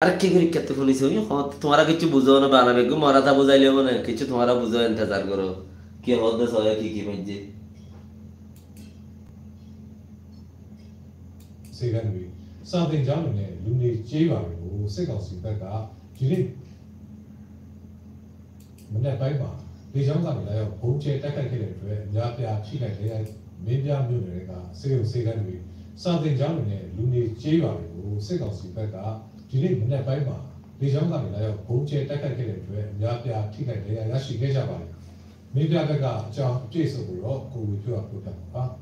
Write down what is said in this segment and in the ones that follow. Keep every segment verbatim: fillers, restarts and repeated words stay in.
Ar ki gorí kette fúniso? Oi, hoó, tuáñra kiccú buzó né, bana beggún morata buzáileyo né, kiccú tuáñra buzó, entezar goró. Ki hoó de soó, ki ki maijjé? Segan wi, sa tin jan ne luni jewa wi, Sikon si beka, jiri. မနက်ပိုင်းမှာ လေကြောင်းကနေ လာရောက် ဗုံးကြဲ တိုက်ခိုက်ခဲ့တဲ့အတွက် အများအပြား ထိခိုက်ဒဏ်ရာ မင်းပြားမြို့နယ်က ဆေးရုံဆေးခန်းတွေ၊ စာသင်ကျောင်းတွေနဲ့ လူနေကျေးရွာတွေကို စစ်ကောင်စီဘက်က ဒီနေ့မနက်ပိုင်းမှာ လေကြောင်းကနေ လာရောက် ဗုံးကြဲ တိုက်ခိုက်ခဲ့တဲ့အတွက် အများအပြား ထိခိုက်ဒဏ်ရာ ရရှိခဲ့ကြပါတယ်။ မင်းပြားဘက်က အကြောင်းအပြည့်အစုံကိုတော့ ကိုဝေဖြိုးက ပြောပြမှာပါ။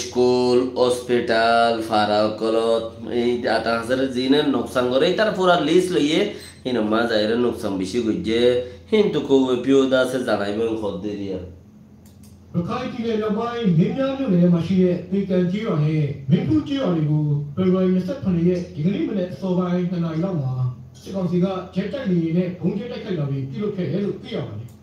School, hospital, fara ókkolot, ei añçáre zine nuksan goré, ítar fura list loiye, hín or mazé zaiyóre nuksan beci goijjé, híntu kouwe piyóda asé zanaibó hoódde diya. ရခိုင်ပြည်နယ်မြောက်ပိုင်း မင်းပြားမြို့နယ်ထဲမှာရှိတဲ့ သေကံကျေးရွာနဲ့ မင်းဖူးကျေးရွာတွေကို ဖေဖော်ဝါရီ နှစ်ဆယ့်ခုနစ်ရက် ဒီကနေ့မနက်အစောပိုင်း နှစ်နာရီလောက်မှာ စစ်ကောင်စီက ဂျက်တိုက်လေယာဉ်နဲ့ ဗုံးကြဲတိုက်ခိုက်တာတွေ ပြုလုပ်ခဲ့တယ်လို့ သိရပါတယ်။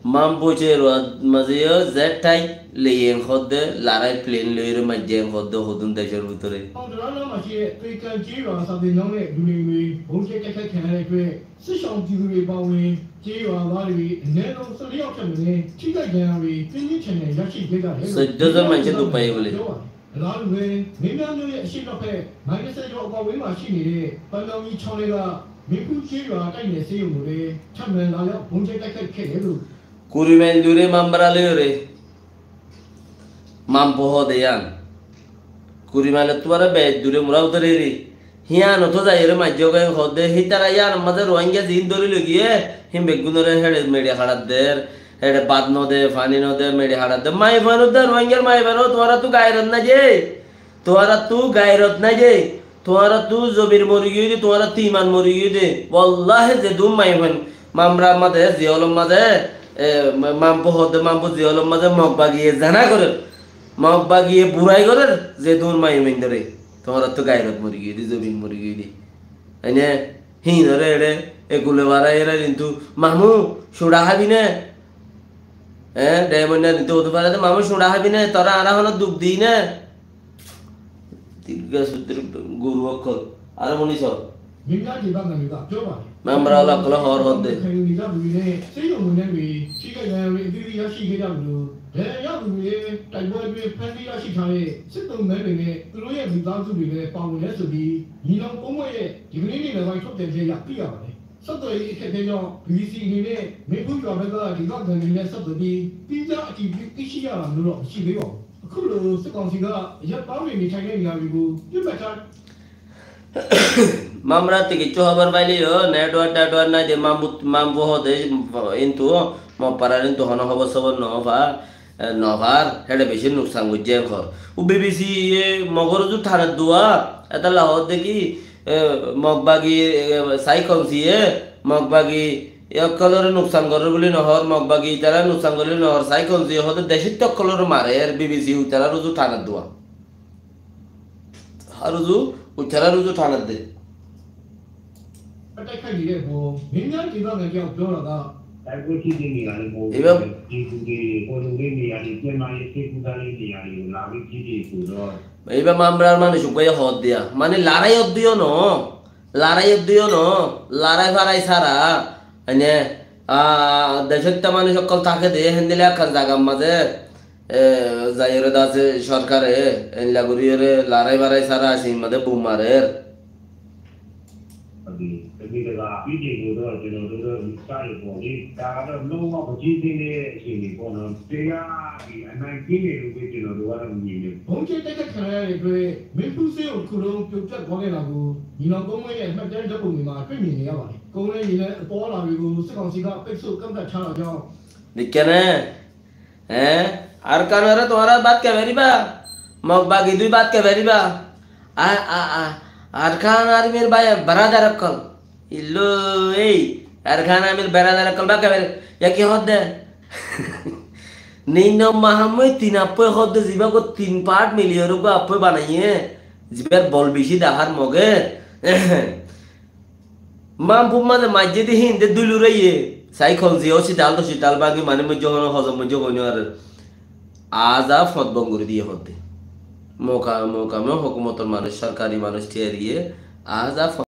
Mambu cerwa mazé yó jet fighter leyen hoódde, larai plane loiyóre maijjé hoódde hodún decór bútore. တောင်တရနားမှာရှိတဲ့ သေကံကျေးရွာ စာသင်ကျောင်းနဲ့ လူနေအိမ်တွေ ဗုံးကြဲတိုက်ခိုက်ခံရတဲ့အတွက် စစ်ရှောင်ပြည်သူတွေအပါအဝင် ကျေးရွာသားတွေ အနည်းဆုံး ဆယ့်လေးယောက်ထက်မနည်း ထိခိုက်ဒဏ်ရာတွေ ပြင်းပြင်းထန်ထန် ရရှိခဲ့ကြတယ်လို့ Sóiddo zon maincé duk faiye bóle. ပြောပါတယ်။ အလားတူပဲ မင်းပြားမြို့ရဲ့အရှေ့မြောက်ဘက် မိုင်နှစ်ဆယ်ကျော်အကွာအဝေးမှာရှိနေတဲ့ ပန်တောင်ကြီးချောင်းထဲက မင်းဖူးကျေးရွာတိုက်နယ်ဆေးရုံကိုလည်း ထပ်မံလာရောက် ဗုံးကြဲတိုက်ခိုက်ခဲ့တယ်လို့ Kuri mail dure Mambra loiyóre. Mambu hoóde yián. Kuri mail ottu bare bec dure mura utoreri. Híyan ottu zaiyóre maijjé goi hoódde, hítara yián or mazé Rohingya zin dóri loi giyé, hín beggúnore héçe meçi haçadder, héçe bát no de, faní no de, meçi haçadder. Maiyafuain udda Rohingyar maiyafuain, tuáñrattu gairot nái de. Tuáñrattu gairot nái de. Tuáñrattu zobin mori giyói de, tuáñrattu iman mori giyói de. Wallahi zedún maiyafuain Mamra mazé, ziyólor mazé, e, ma-, Mambu hoódde, Mambu ziyólor mazé Mog bagiye zena gorér. Mog bagiye burai gorér, zedún maiyafuain dóre. Tuáñrattu gairot mori giyói de, zobin mori giyói de. Ene, hín ore ere, e gule bara ere kintu, mamu, cuñça hábi ne? E, de mone kintu hoóde fare de, mamu, cuñça hábi ne? Tore añára hono duk di ne? Dirgha suddir guru ókkol. Aró fúni so. မင်းပြားဒေသခံတွေက ပြောပါတယ်။ Mambra ókkole hoór hoódde. ခံယူနေကြသူတွေနဲ့ ဆေးရုံဝန်ထမ်းတွေ ထိခိုက်ဒဏ်ရာတွေ အသီးသီး ရရှိခဲ့ကြသလို ဒဏ်ရာရသူတွေလည်း တိုက်ပွဲအတွင်း ဖမ်းဆီးရရှိထားတဲ့ စစ်သုံ့ပန်းတွေနဲ့ သူတို့ရဲ့မိသားစုတွေလည်း ပါဝင်တယ်ဆိုပြီး ညီနောင်သုံးဖွဲ့ရဲ့ ဒီကနေ့နေ့လယ်ပိုင်း ထုတ်ပြန်ချက်အရ သိရပါတယ်။ ဆက်သွယ်ရေးအခက်အခဲကြောင့် ဘီဘီစီအနေနဲ့ မင်းဖူးရွာဘက်က ဒေသခံတွေနဲ့ ဆက်သွယ်ပြီး သီးခြားအတည်ပြု သိရှိရတာမျိုးတော့ မရှိသေးပါဘူး။ အခုလို စစ်ကောင်စီက အရပ်သားတွေနေထိုင်တဲ့နေရာတွေကို ပစ်မှတ်ထား Mamra ttú kiccú hóbor faile yó, network tetwork nái de, Mambu, Mambu hoóde, kintu Mogparar kintu hono hóbor sóbor no fa, e, no far, héçe beci nuksan goijjé enkor. U bibisi ye Mogor uzu thanar dua, etolla hoódde ki, e, Mog bagi, e, Saikonsi ye, Mog bagi, e ókkolore nuksan gorer buli no hoór, Mog bagi itarare nuksan gorer buli no hoór, Saikonsi ye hoódde decótti ókkolore marer, bibisi itarar uzu thanar dua. Har uzu, uitarar uzu thanar de. တိုက်ခိုက်နေတဲ့အပေါ် မင်းပြားဒေသခံတယောက်ပြောတာက တိုက်ပွဲဖြစ်တဲ့နေရာတွေမဟုတ်ဘူး။ Iba- ပြည်သူတွေ ခိုလှုံတဲ့နေရာတွေ၊ ကျန်းမာရေးဆေးကုသတဲ့နေရာတွေကို လာပြီးဖြစ်တယ်ဆိုတော့ Iba Mamrar manúic uggúa ye hoódde ya. Mane larai ódde yó no. Larai ódde yó no. Larai farai sára. Ene, a, decótta manúic ókkol táke de, héndilla ekkán zagar mazé. E, zaiyóre de asé sorkare, e, eilla goríyore larai farai sára asé, made bum marer. ဟုတ်ပြီ။ တမင်တကာ ပြီးတယ်လို့တော့ ကျွန်တော်တို့တော့ ယူဆတယ်ပေါ့လေ။ ဒါကတော့ လုံးဝ မကြည့်သင့်တဲ့ အခြေအနေပေါ့နော်။ တရားသည် အနိုင်ကျင့်တယ်လို့ပဲ ကျွန်တော်တို့ကတော့ မြင်တယ်။ ဗုံးကြဲတိုက်ခိုက်ခံရတဲ့အတွက် မင်းဖူးဆေးရုံတစ်ခုလုံး ပြိုကျသွားခဲ့တာကို ညီနောင်သုံးဖွဲ့ရဲ့ မှတ်တမ်းဓာတ်ပုံတွေမှာ တွေ့မြင်နေရပါတယ်။ ကုန်းလမ်းရေလမ်း အသွားအလာတွေကို စစ်ကောင်စီက ပိတ်ဆို့ကန့်သတ်ထားတာကြောင့် Dekké né? Eé? Arkanore tuáñra bát hái fariba? Mog bagi dui bát hái fariba? A, a, a, Arkan Armir bái, beradar ókkol. Illo, ei, Arkan Armir beradar ókkol bát hái fariba? Yá ki hoódde? Nino Mahammud tin appoi hoódde, zibá goi tin part miliyóre goi appoi banaiyé, zibár bol beci dahár Moge. Mampur mazé maijjé de hín de dúli uráiye, Saikonsi hospital tospital báñgi, mane moijjé hono hozor moijjé hoi no fare. Aza fot bon gorí diye hoódde. Moka-, mokami hókumotor manúic, sorkari manúic thiyariye Aza fo-